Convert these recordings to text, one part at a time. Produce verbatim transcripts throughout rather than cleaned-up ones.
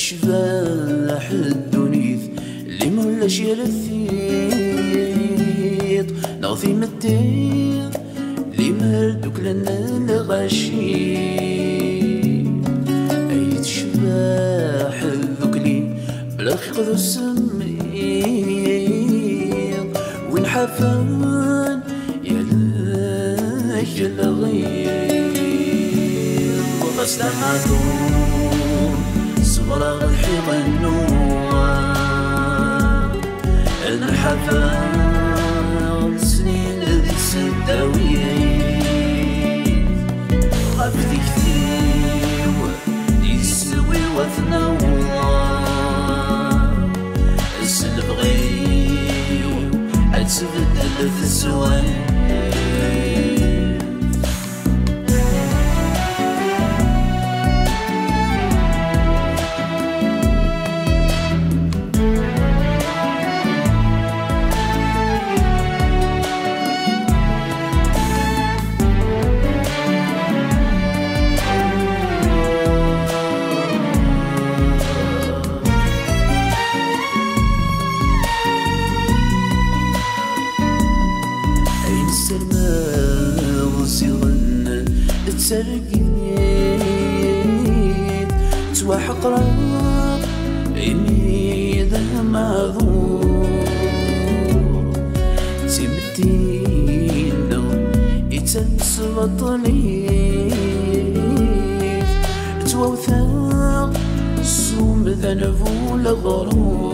Tecbeḥ ddunit, limer ulac yir tiṭ neɣ timetti, limer dduklen lɣaci. Ay tecbeḥ tdukli, bla lxiq d usemmiḍ, win ḥafen yal lɣiḍ. Ɣas d amaɛṭub, ṣebreɣ lḥiḍ-inu. Ad nḥafa snin di tseddawit, ɣef tikti-w yeswi wat nawḍa. S lebɣi-w ad tbeddel tezwayt. Ayen ssermaɣ ziɣen d targit, ttwaḥeqreɣ imi d amaɛduṛ. D timetti-nneɣ i d tamesbaṭlit, ttwawteɣ s umdan bu leɣrur.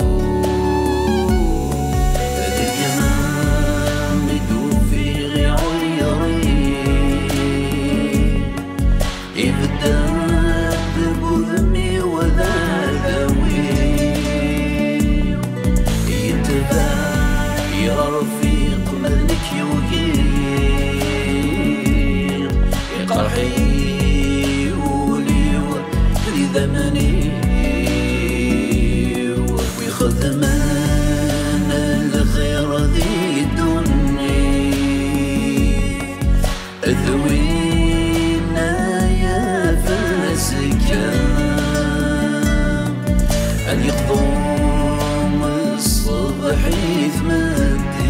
Deg yemma mi d-ufiɣ iɛuyeṛ-iw, ibedd-d deg udem-iw d adaw-iw. Yetbeɛ, yerfiq ma d nekk yugi, iqerḥ-iyi wul-iw d idammen-iw. Wi xedmen lxir di ddunit, d winna yaf azekka, ad yeqḍu ṣṣbeḥ i tmeddit,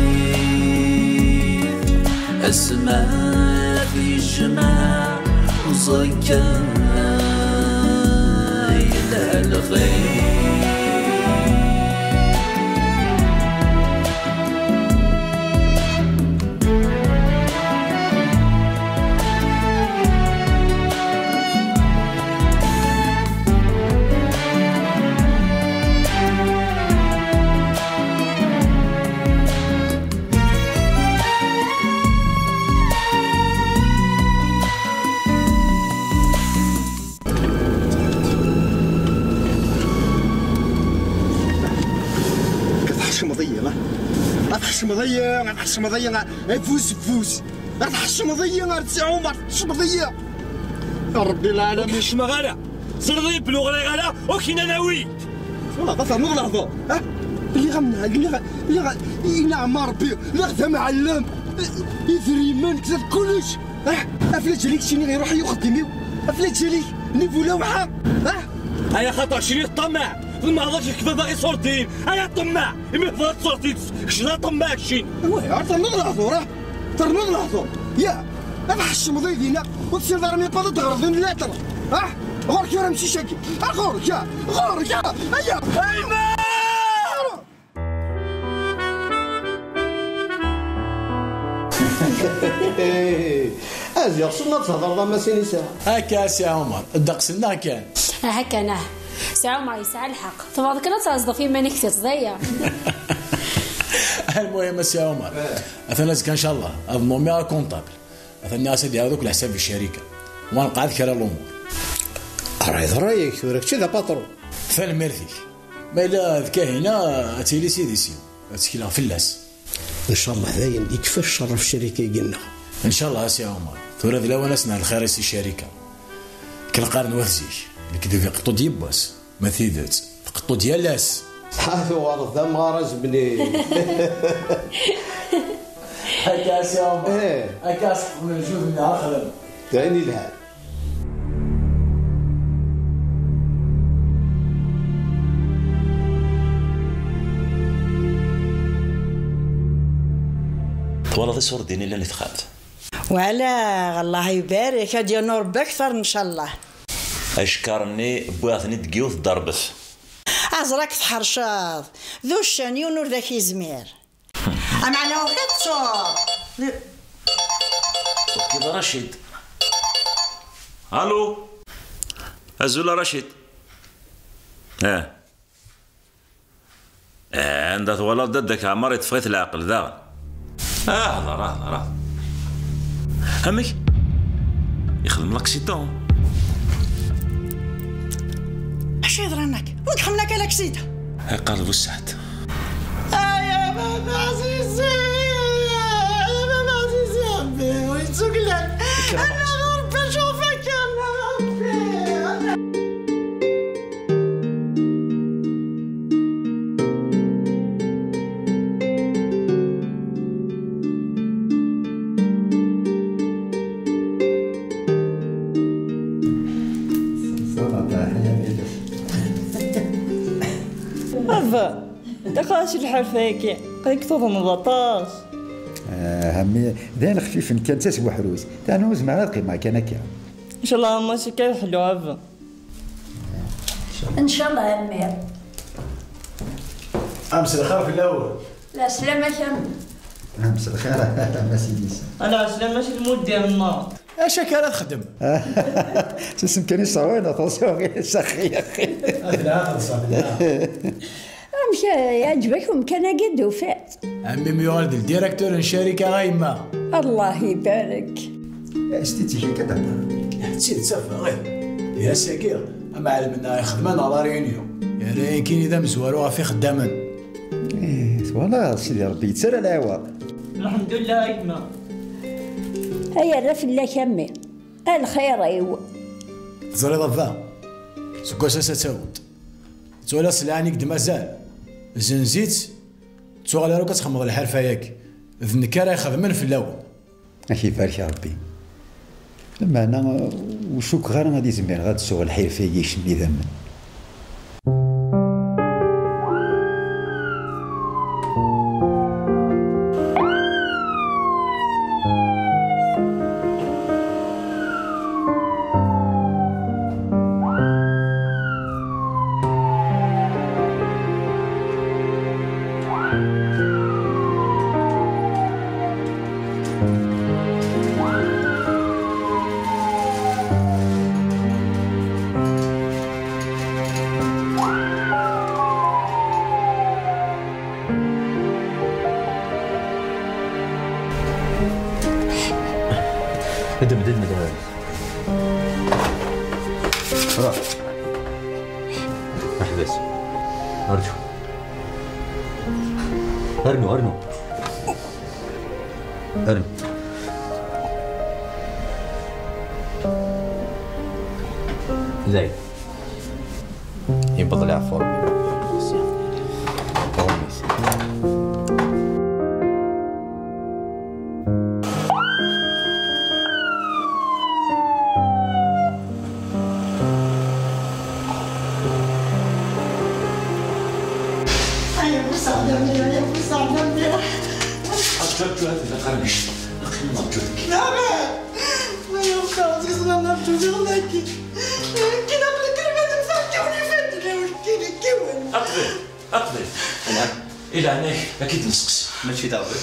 asma tijmeɛ uẓekka yelha lxir. Tḥecmeḍ-iyi, ha? Tḥecmeḍ-iyi, tḥecmeḍ-iyi, a bus bus. Tḥecmeḍ-iyi, a Si Ɛumar, tḥecmeḍ-iyi. A Ṛebbi lɛalamin. Ur k-ḥeccmeɣ ara. Ẓriɣ belli ur ɣriɣ ara, ur k-nnan awi. Wala, ternuḍ lehdur, ha? Lliɣ am, lliɣ, lliɣ, ineɛma Ṛebbi, lliɣ d amɛellem. Idrimen, kta d kullec. Ah, ɣef la ǧal-ik keččini iruḥ-iyi uxeddim-iw. Ɣef la ǧal-ik, ni bu lewḥa. Ah! Ay axaṭer keččini d ṭṭamaɛ. Tlemɛeḍ-ak lekbaba iṣurdiyen. Ay aṭemmaɛ! Imi tebɣiḍ tṣurdiyen, kečč d aṭemmaɛ keččini. Wah, ternuḍ lehdur, ah! Ternuḍ lehdur. Ya, ad tḥeccmeḍ aydi-nneɣ, ur tessineḍ ara mi yewweḍ ad d-teɣreḍ une lettre. Ah! Ɣur-k tura amcic-agi. Ah, ɣur-k, ah! Ɣur-k, ah! Aya! Ayma! A ziɣ sunna ad thedreḍ am Masinisa. Akka a Si Ɛumar, ddeqs-nneɣ kan. Aha kan, ah. Si Ɛumar yesɛa lḥeqq. Tebɣiḍ kan ad terẓeḍ ɣef yiman-ik tiṭ, d aya. Almuhim a Si Ɛumar. Eh. Atan azekka ncallah, ad nomiɣ comptable. Atan nniɣ-as ad iɛawed akk leḥsab i ccarika. Wa nqeɛɛed kra n lumuṛ. Ṛṛay d ṛṛay-ik tura, kečč i d apatṛun. Tanemmirt-ik. Ma yella d Kahina, ad tili s idis-iw, ad ttekleɣ fell-as. Ncallah dayen, yekfa ccer ɣef ccerika-agi-nneɣ. Ncallah a Si Ɛumar, tura d lawan ad s-nerr lxir i si ccerika. Kken qqaren wat zik, lekdeb iqeṭṭu-d yiwwas, ma d tidet, tqeṭṭu-d yal ass. Ha, tuɣaleḍ d amɣar azemni. Akka a Si Ɛumar. Eh. Akka a seḥqen lǧud-nni, a xdem. D ayen yelhan. Twalaḍ iṣurdiyen yellan i texxamt? Walaɣ, Allah ibarek, ad d-yernu Rebbi akter, ncallah. Acekkaṛ-nni wwiɣ-ten-id deg yiwet n ddarbet. Aẓrak tḥerceḍ, d uccen, yiwen ur d ak-yezmir. Ameɛna ur tettuḍ. Tukiḍ Racid. Alu? Azul a Racid. Ah. Ah, anda twalaḍ dadda-k Ɛmer iṭṭef-it leɛqel daɣen. Ah, hḍer, ah, hḍer, ah. Amek? Yexdem l'accident? Acu yeḍran-ak? Ur yexdem akka l'accident. Iqerreb usaɛd. Ay, a baba ɛzizi, a baba ɛzizi, Rebbi ur yettuklal. Ala ɣur Rebbi acuɣef akka, a Rebbi. Baba, d acu-tt lḥerfa-agi? Aql-ik tuḍneḍ aṭas. Ah, a mmi, d ayen xfifen kan, d tasbuḥrut. Tanu ur zmireɣ ad qqimeɣ kan akka. Ncallah a Massi kan yeḥlu, a baba. Ncallah a mmi. Am s lxir fell-awen. Lɛeslama-k a mmi. Am s lxir a Massi Lisa. Lɛeslama-k a lmudir-nneɣ. Acu akka ara texdem? Susem kan i ṣṣawin, aṭas i saxi, axi. Ad telha teḍsa, telha. Amek, eh, yeɛǧeb-ak umkan-agi d-tufiḍ? Ɛemmi-m yuɣal d ldirektur n ccarika a yemma. Allah ibarek. S tidet kan ad d-tehder. D tidet a baba, ih. Di ass-agi, amɛellem-nneɣ ixdem-aneɣ la réunion. Yerra-yaken d amezwaru ɣef ixeddamen. Ih, twalaḍ, Sidi Ṛebbi yettarra lɛiwaḍ. Lḥemdullah a gma. Ay arra fell-ak a mmi. A lxir-iw. Teẓriḍ a baba, seg wass-a ad taweḍ. Ttwaliɣ sselɛa-nni i k-d-mazal. Zenz-itt, ur ttuɣal ara akk ad txedmeḍ lḥerfa-yagi. D nekk ara ixedmen fell-awen. Ad k-ibarek Ṛebbi. Lameɛna, ur cukkeɣ ara ad izmireɣ ad d-ssuɣ lḥirfa-agi ikcem idammen. ادم، ادم، ادم. روح. احبس. ارجو. ارنو، ارنو. ارنو. زين. يبطل يعفر. أرجوك، شو هذه الأقرمش؟ أقيم مرجوك. لا، لا. ما ينفع، تسمع مرجوك، يلا كي. كي نقول لك، ما تنفع، كوني فاتنة، كي، كي. أقبل، أقبل. أنا، إلى هناك، أكيد نسقس. ماشي دابا.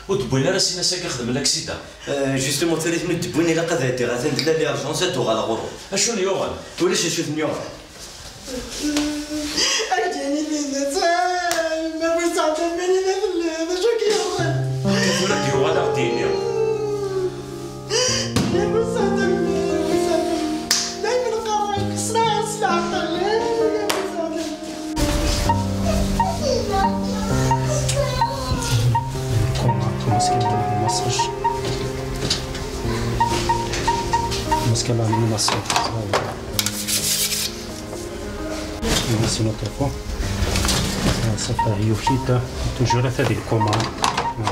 Ur d-wwin ara sin ass-agi xedmen laksida. Euh, justement, ttawit mi d-wwin ilaq ad ɛeddiɣ atan d la l'urgence ad d-uɣaleɣ ɣur-wen. Acu n yuɣen? Ulac acu n yuɣen. Ad d-yini dinna, ma bu sɛedda mani d acu k-yuɣen? Tura d-yuɣal ad d-yini. Ma bu sɛedda mani, bu sɛedda mani. Daymen qqaren-ak s leɛqel, ma bu sɛedda. Comment, comment est-ce qu'elle a le massage? Comment est-ce qu'elle a le massage? C'est notre fois. Ça fait يوكيتا. Toujours هذه الكوما.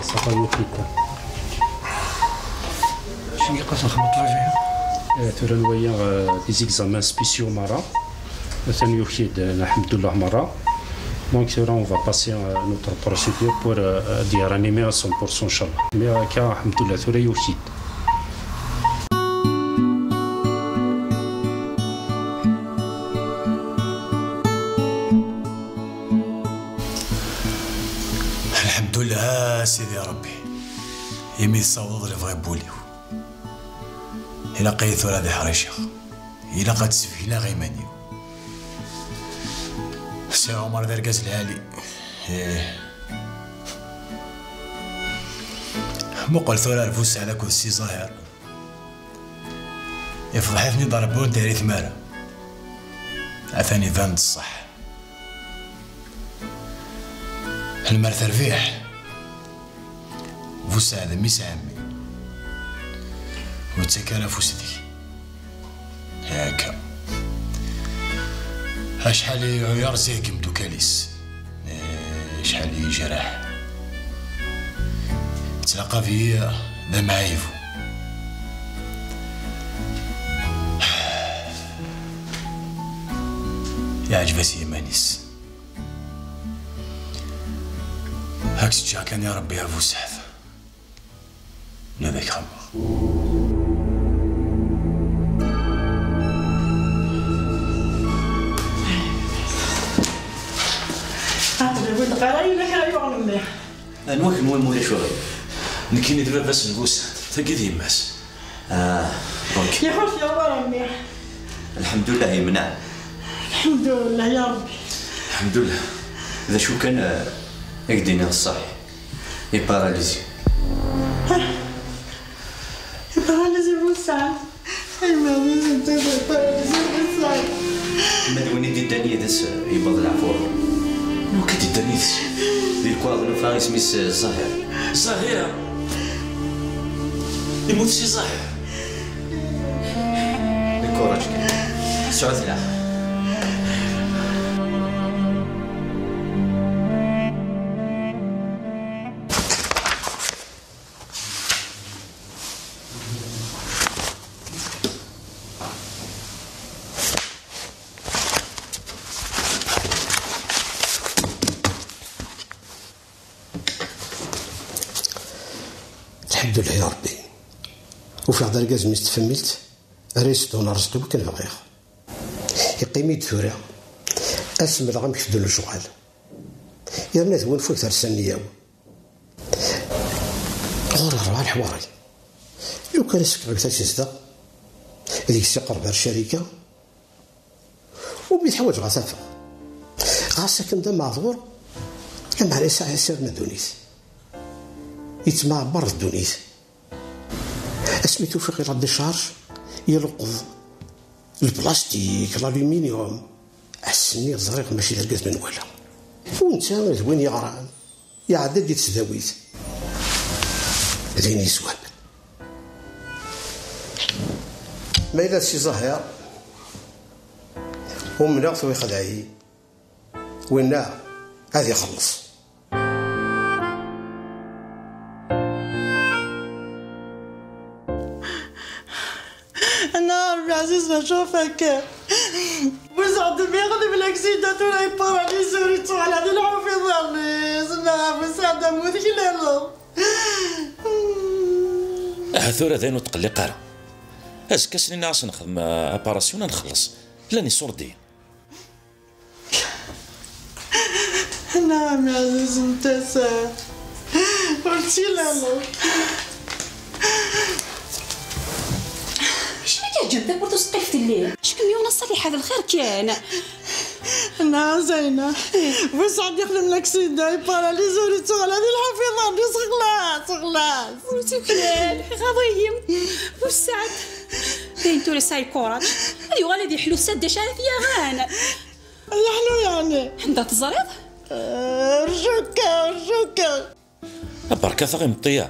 Ça fait يوكيتا. شنو يقص نخبط فيها؟ آه، ثورة نوية، آه، des examens spéciaux مرة. ثاني يوكيد، آه، الحمد لله مرة. Donc tura, on va passer à notre procédure pour euh, dire animer à cent pour cent, inchallah. Mais euh, car, alhamdoulilah, tura yuki-d. Alhamdoulilah, Sidi Rebbi, imi tessawḍeḍ lebɣi n wul-iw. Ilaq-iyi tura ad iḥriceɣ. Ilaq ad d-sbegneɣ iman-iw. Si Ɛumar d argaz lɛali. Ih. Muqel tura ar Busaɛd akked Si Zahir. Ifḍeḥ-iten-id Rebbi ur d-terri tmara. Atan iban-d ṣṣeḥ. Lmer terbiḥ. Busaɛd mmi-s ɛemmi. Ur yettak ara afus deg-i. Akka. Acḥal i yerẓa deg imdukal-is. Eh, acḥal i yejreḥ. Yettlaqab-iyi d amɛaybu. Yeɛǧeb-as yiman-is. Ad k-ǧǧeɣ kan ya Rebbi a Busaɛd. Ad ak-xemmeɣ. Aql-i ur ilaq ara yella kra yuɣen mmi. Anwa kenwi ma ulac aɣilif? Nekkini d baba-s n Busaɛd, tagi d yemma-s. Ah, ok. Iḥuss yuɣ war mmi. Lḥemdullah, yemneɛ. Lḥemdullah ya Rebbi. Lḥemdullah. D acu kan, eh, ad k-d-iniɣ ṣṣeḥ. Iparalizi. Iparalizi Busaɛd. Iparalizi Busaɛd. Ma d win i d-iddan yid-s, yewweḍ leɛfu. Anwa i d-iddan yid-s? Di lekwaɣeḍ nufa isem-is, eh, Zahir. Zahir? Yemmut Si Zahir? Lkuraǧ kan. Sɛut leɛqel. Lḥemdullah ya Rebbi. Ufiɣ-d argaz-nni s tfamilt, ara yessedhun rrezq-iw akken bɣiɣ. Iqqim-iyi-d tura, ad s-mleɣ amek teddu lecɣal. Yerna d win fut ar s-nniyaw. Ɣur-i rebɛa leḥwari. Lukan ad s-fkeɣ yiwet ad tezdeɣ, deg-s iqerb ar ccarika, umi teḥwaǧ ɣas afeɣ. Ɣas akken d ameɛdur, lameɛna yesɛa asirem n ddunit. Yettmeɛber d ddunit. Asmi t-ufiɣ ila décharge, ileqqeḍ lplastik, l'aluminium. Ass-nni ẓriɣ mačči d argaz n nwala. U netta d win yeɣran. Iɛedda-d di tesdawit. Din yeswan. Ma yella d Si Zahir, umneɣ-t u ixdeɛ-iyi. Winna ad ixelleṣ. Nna Rebbi ɛziz, mačči ɣef akka. Busaɛd mi yeɣleb laksida tura yeparalizi ur yettɣala di lḥuf iḍarren-is. Nna Busaɛd, amut klaleḍ. Ahat tura d ayen ur tqelliq ara. Azekka s-nini-as nexdem, uh, aparasyon ad nxelleṣ. Llan iṣurdiyen. Nna ɛziz n tasa. Ur tt-ilaleḍ. Acimi akka ǧǧan tawwurt ur teqqif fell-i? Acku myuna Ṣaliḥa d lxir kan. Nna Zayna. Busaɛd yexdem laksida, iparalizi ur yettuɣal ad ilḥu fi ḍarn-is, xlas, xlas. Ur tuklal, iɣaḍ-iyi. Busaɛd. Dayen tura yesɛa lkuraǧ. Ad yuɣal ad yeḥlu s-, d acu ara t-yaɣen? Yeḥlu yeɛni? Anda teẓriḍ? Eh, rju-k, rju-k. A berka taɣ imeṭṭi-a.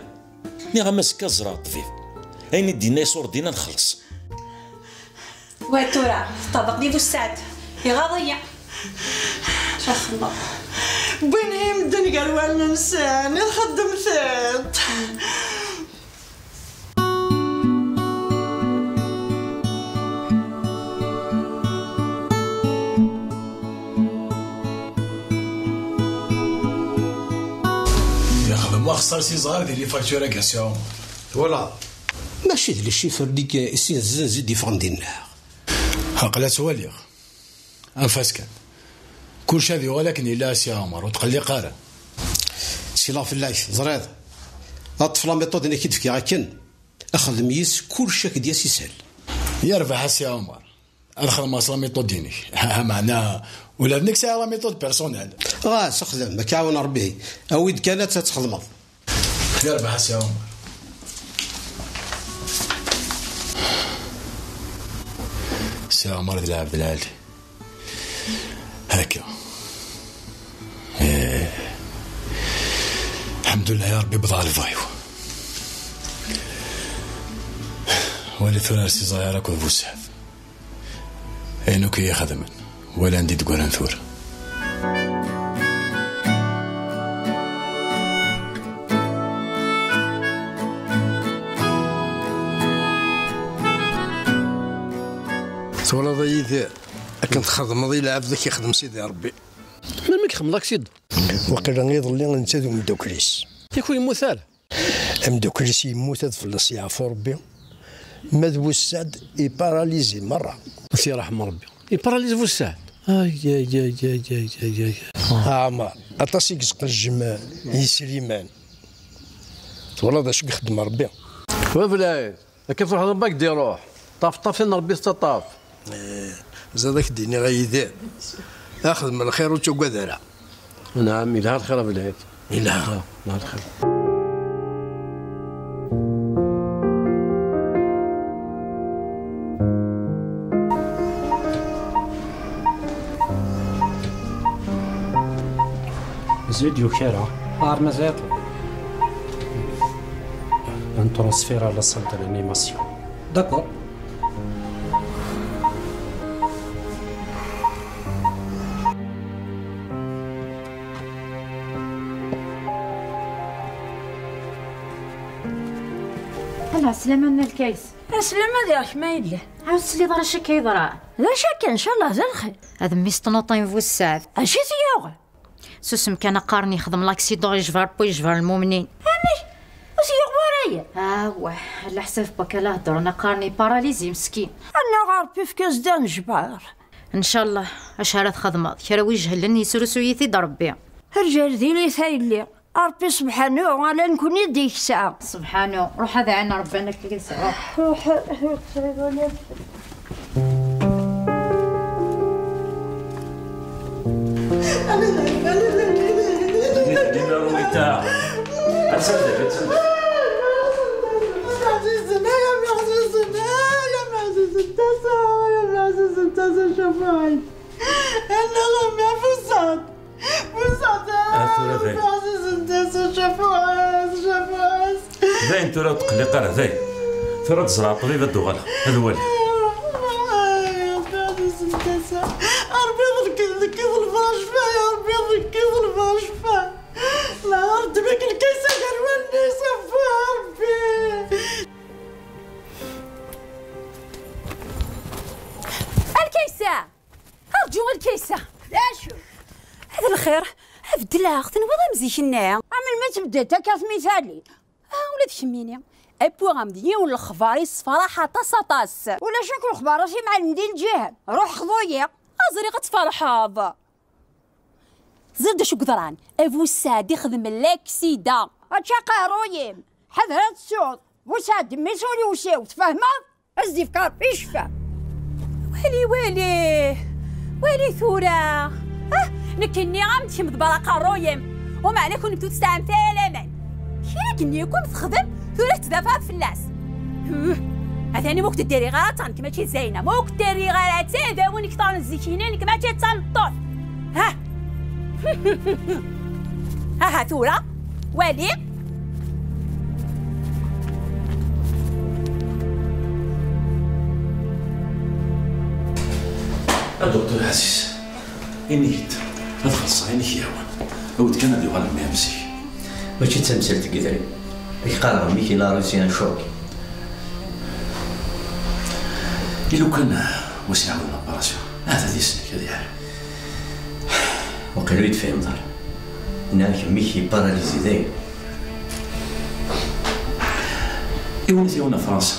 Nniɣ-am azekka ad ẓreɣ ṭṭbib. Ayen i d-yenna iṣurdiyen ad nxelleṣ. Wa tura, teṭṭerḍeq di Busaɛd. Iɣaḍ-iyi. Acu ara xedmeɣ? Wwin-iyi medden gar wallen-nsen, i txeddem tiṭ. Axessar si ẓɣar di lifaktura-agi a Si Ɛumar. Twalaḍ? Mačči d les chiffres-nni i sin zzin zi d-yeffɣen dinna. Aql-a ttwaliɣ. Anef-as kan. Kullec ad yuɣal akken yella a Si Ɛumar, ur tqelliq ara. Sileɣ fell-ak, teẓriḍ. Ad ṭṭef la méthode-nni i k-id-fkiɣ akken. Xdem yis kullec ad k-d-yas ishel. Yerbeḥ a Si Ɛumar. Ad xedmeɣ s la méthode-inek. Ha, meɛna ula d nekk sɛiɣ la méthode personnelle. Ɣas xdem, ad k-iɛawen Rebbi. Awi-d kan ad tt-txedmeḍ. Yerbeḥ a Si Ɛumar. Si Ɛumar d lɛebd lɛali. Akka. Eh. Lḥemdullah ya Rebbi, wwḍeɣ lebɣi-w. Wali tura ar Si Ẓayar akked Bu Sɛid. Ayen akk i yi-xedmen, wali anda i d-ggran tura. Twalaḍ a Yidir, akken txedmeḍ i lɛebd ad k-ixdem Sidi Ṛebbi. Melmi i ixdem laksiḍ? Waqila iḍelli netta d umeddakel-is. Yak ur yemmut ara? Ameddakel-is yemmut, ad fell-as yeɛfu Ṛebbi. Ma d Bu Sɛid, iparalizi merra. Ad t-yerḥem Ṛebbi. Iparalizi Bu Sɛid. Ay, ay, ay. Ɛmer, aṭas i yesqejjem yisrimen. Twalaḍ d acu i ixeddem Ṛebbi? Wa belɛid. Akka truḥeḍ am bak d-iruḥ. Ṭaf, ṭaf, tin Ṛebbi tettaṭṭaf. Eh, ẓad ad k-d-iniɣ a Yidir. Axdem lxir, ur ttagad ara. Naɛam, yelha lxir a belɛid. Yelha. Ah, yelha lxir. Mazal ur d-yuki ara. Ar mazal. Ad ntransfira à la salle de réanimation. D'accord. Ala, slama a Nna Lkaysa. Slama diɣ-k ma yella. Ɛawed ur tesliḍ ara acu akka yeḍran. D acu akka, ncallah d lxir. Ad mmi-s tnuṭin bu ssaɛd. Acu i t-yuɣen? Susem kan, a qqaren yexdem l'accident, yejber Rebbi, yejber lmumnin. Amek? Ur t-yuɣ wara ya? Awah, ɛla ḥsab wakka la heddren, a qqaren yeparalyzi meskin. Annaɣ a Rebbi, efk-as-d anejbar. Ncallah, acu ara txedmeḍ? Kra wijehlen yesrusu-yi-t-id Rebbi. Rǧal diri-t a yelli. Ṛebbi sebḥanu, ala nekni i d-yeksa. Sebḥanu, ruḥ ad ɛin Ṛebbi akken i yesɛa. Ruḥ, ruḥ, ruḥ. Dima Rita. Attan da, attan da. Busaɛd. Ah, tura dayen. Ɛzizen Tasa, cafuɛas, cafuɛas. Dayen tura ur tqelliq ara, dayen. Tura ad ẓreɣ ṭṭbib, ad d-uɣaleɣ, ad waliɣ. Ɛzizen Tasa. A Ṛebbi, ḍeggeḍ, ḍeggeḍ lferḥ, cfa, ya Ṛebbi, ḍeggeḍ lferḥ, cfa. La, ddem-ik lkaysa gar wallen-is, a Ṛebbi. A Lkaysa! Rǧu a Lkaysa! D acu? D lxir, beddleɣ, tenwiḍ am zik-nni? A melmi tebdiḍ akka tmitalin? Ah, ula d kemmini. Appuɣ-am-d yiwen n lexbar yessefraḥ aṭas, aṭas. Ulac akk lexbar a t-imɛen di lǧihan. Ruḥ xḍu-yi. Ah, ẓriɣ ad tferḥeḍ. Teẓriḍ d acu yeḍran? Abu Saɛd ixdem laksida. Ačča aqerruy-im. Ḥader ad tsuḍ. Bu Saɛd mmi-s ur yewsiw, tfehmeḍ? Ad s-d-ifk Ṛebbi ccfa. Wali, wali. Wali tura. Ah, nekk nniɣ-am-d kemm d Baraq aqerruy-im. Umeɛna kunemti ur tesɛamt ara laman. Kra akken yakk texdem, tura tettdafɛeḍ fell-as. Huh. Atan ma ur k-d-rriɣ ara, atan nekk mačči d Zayna. Ma ur k-d-rriɣ ara, d tadawi nekk ṭṭaren zik-ini, nekk mačči d tameṭṭut. Ha. Aha tura, wali. A Duktur Ɛziz, ini-yi-d, ad xellṣeɣ ayen i k-yehwan. Awi-d kan ad yuɣal mmi am zik. Mačči d tamsalt n yidrimen. Ad k-qqareɣ mmi-k il a reçu un choc. I lukan, uh, ur s-iɛawed l'opération, ahat ad isellek, ad yeɛreq. Waqil ur yi-d-tefhimeḍ ara. Nniɣ-ak mmi-k yeparalyzi dayen. Yiwen yiwen a Fransa.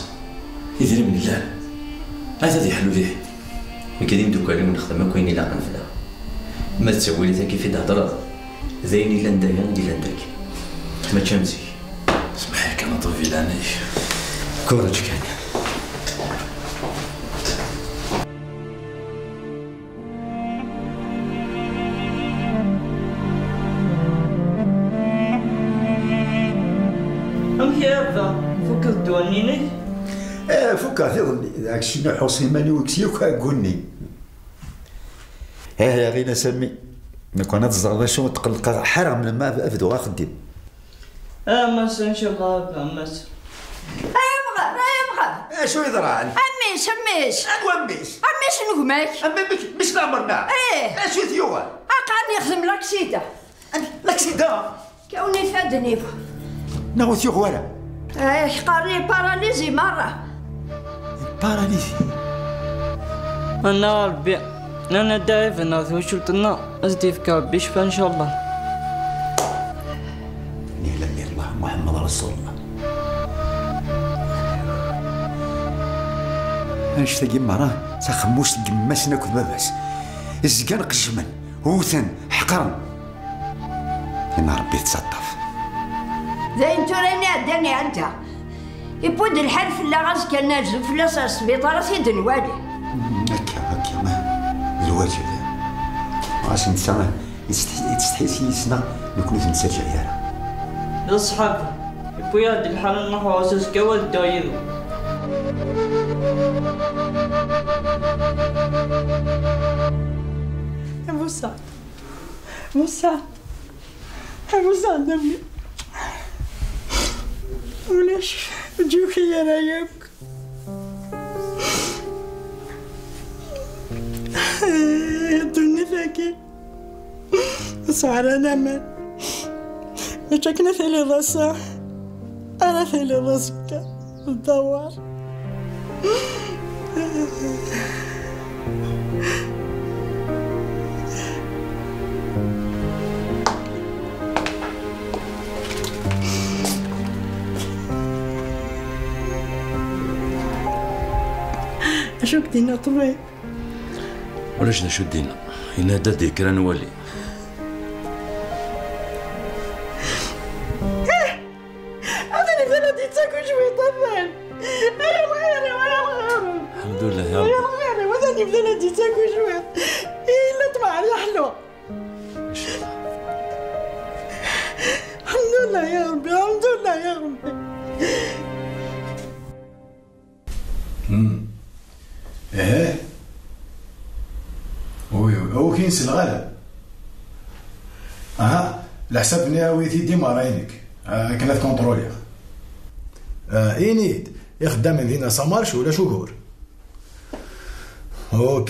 Idrimen llan. Ad ad yeḥlu dihin. Nekk d imeddukal-iw nexdem akk ayen ilaqen fell-aɣ. Ma d ttawilat-agi i d-thedreḍ, d ayen illan daya i d-illan dagi. Mačči am zik. Smeḥ-iyi kan a ṭṭbib, di leɛnaya-k. Kuraǧ kan. Amek a baba? Tfukkeḍ ddwa-nni-inek? Eh, fukkeɣ-t iḍelli. Deg-s inuḥuṣ iman-iw, kkes yakk aɛeggu-nni. Eh, ya ɣila Sami. Nekk ad teẓreḍ acu, ur tqellqeɣ ḥareɣ melmi ad bduɣ axeddim. A Mass, ncallah a Mass. Ay amɣar, ay amɣar! Acu yeḍran? A mmi-s, a mmi-s! Anwa mmi-s? A mmi-s n gma-k! A mmi-s, mmi-s n Ɛmer, neɣ? Ih! Acu i t-yuɣen? Aql-i nexdem laksida. Laksida? Kawen ifaden-iw. Neɣ ur t-yuɣ wara? Eh, qqaren-iyi paralizi merra. Paralizi. Annaɣ a Ṛebbi, nnan-d ad ibenneɣ twacult-nneɣ, ad s-d-yefk Ṛebbi ccfa, ncallah. La ilaha illallah, Muḥemmed Rasulullah. Annect-agi merra d taxemmust n yemma-s akked baba-s. Zgan qejjmen, wten, ḥeqren. Yenna Ṛebbi tettaṭṭaf. D ayen tura i iɛeddan iɛedda. Iwwi-d lḥal fell-aɣ, azekka ad nerzu fell-as ɣer sbiṭar ad t-id-nwali. Akka, akka, ma d lwajeb. Ɣas netta yettsetḥi, yettsetḥi s yis-neɣ, nekkni ur t-nettaǧǧa ara. D aṣṣḥab, iwwi-aɣ-d lḥal ad nruḥ ɣur-s azekka ad dduɣ yid-wen. A Musa, Musa. Abu Saɛd a mmi. Ulac, ǧǧuki ara yakk. Ddunit-agi tesɛa ara laman. Mačči akken ad tiliḍ ass-a ara tiliḍ azekka. Dawar. Acu k-d-yenna ṭṭbib? Ulac d acu d-yenna. Yenna-d ad d-yekker ad nwali. Atan yebda la d-yettaku cwiṭ, atan. Ay lxir-iw, ay lxir-iw. Lḥemdullah, ya Ṛebbi. Ay lxir-iw, atan yebda la d-yettaku cwiṭ. Yella ṭṭmeɛ ad yeḥlu. Ncallah. Lḥemdullah, ya Ṛebbi, lḥemdullah, ya Ṛebbi. Hmm. Eh. Oui, oui. Awakin s lɣala. Aha, leḥsab-nni awi-t-id i merra-inek, akken ad kontroliɣ. Ah, ini-d, ixeddamen dinna ça marche ulac ugur? Ok.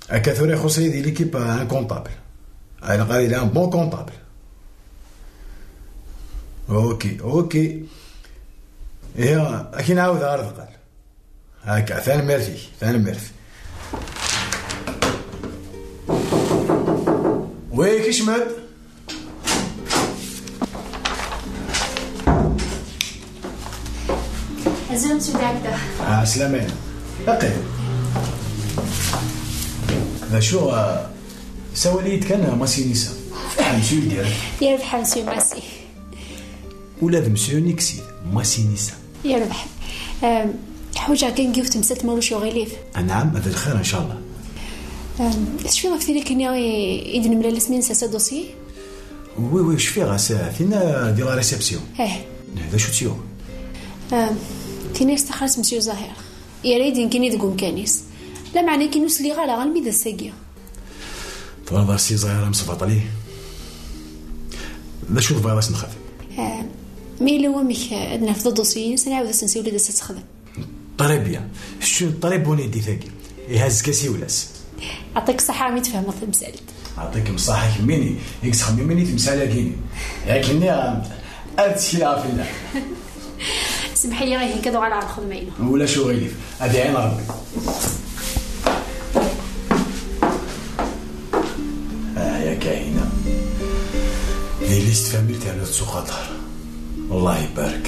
Akka tura ixuṣ-iyi di l'équipe un comptable. Ilaq ad yili un bon comptable. Ok, ok. Ihi, ad k-in-ɛawdeɣ ar deqqal. Akka, tanemmirt-ik, tanemmirt. Wi, kecmet. Azul, Monsieur le Directeur. Ah, slamane. Aqil. D acu, ah, sawal-iyi-d kan, ah, Massinissa. Fiḥel, Monsieur le Directeur. Yerbeḥ a Monsieur Massi. Ula d Monsieur Nixit, Massinissa. Yerbeḥ. Ehm, ḥwaǧeɣ kan yiwet temsalt, ma ulac uɣilif. Anɛam, d lxir, ncallah. Ehm, tecfiḍ ɣef tin akken i, i d-nemlal asmi nessers adossier? Oui, oui, cfiɣ-as, tinna di la réception. Eh. D acu tt-yuɣ? Ehm, tin-a yestaxer-as Monsieur Zahir. Yerra-yi-d nekkini deg umkan-is. Lameɛna nekkini ur sliɣ ara almi d ass-agi. Tebɣiḍ a si Ẓahir amesbaṭli? D acu tebɣiḍ ad s-nexdem? Ah, ma yella wamek, ah, ad nrefdeḍ adossier-ines, ad nɛawed ad s-nsiwel ad as-texdem. Très bien. Kečč d très bonne idée tagi. Ihi azekka siwel-as. Yeɛṭik ṣṣeḥḥa mi tfehmeḍ tamsalt. Yeɛṭikem ṣṣeḥḥa kemmini i yettxemmimen i temsal-agi-nni. Yak nniɣ-am-d, ad ttekleɣ fell-am. Semmeḥ-iyi, ihi kan uɣaleɣ ɣer lxedma-inu. Ulac uɣilif, ad iɛin Ṛebbi. Ah, ya Kahina. Di list famille terniḍ s uxaṭer. Allah ibarek.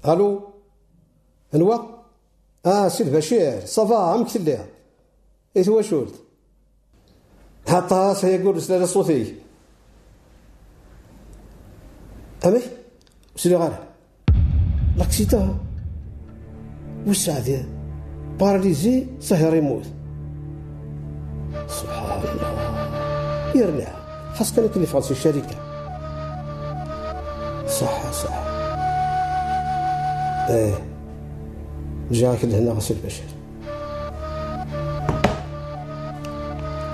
Allô? Anwa? Ah, c'est Bachir, ça va, amek telliḍ? I twacult? Aṭas aya ur nesli ara ṣṣut-ik. Amek? Ur sliɣ ara. Laksita. Wessaɛdi. Paralysé, Zahir yemmut. Subḥan Allah. Yerna, xas kan akken yeffeɣ si ccarika. Ṣaḥa, ṣaḥa. Eh. Ǧǧiɣ-ak lehna a Si Lbacir.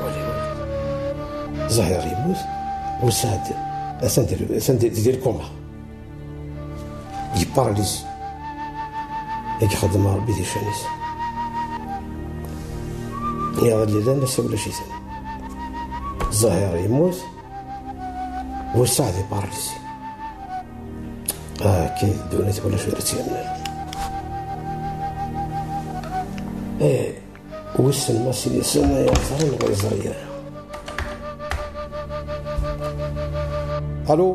Wali, wali. Zahir yemmut, Wessaɛdi atan di, atan di, di lkuma. Yepparalizi. I ixeddem Ṛebbi di ccan-is. Iḍelli llan, ass-a ulac-iten. Zahir yemmut, Wessaɛdi yepparalizi. Ah, akka i ddunit wala tura tt-yamnen. Eh, wissen ma sin-isen ay ẓran neɣ ur yeẓri ara. Allô?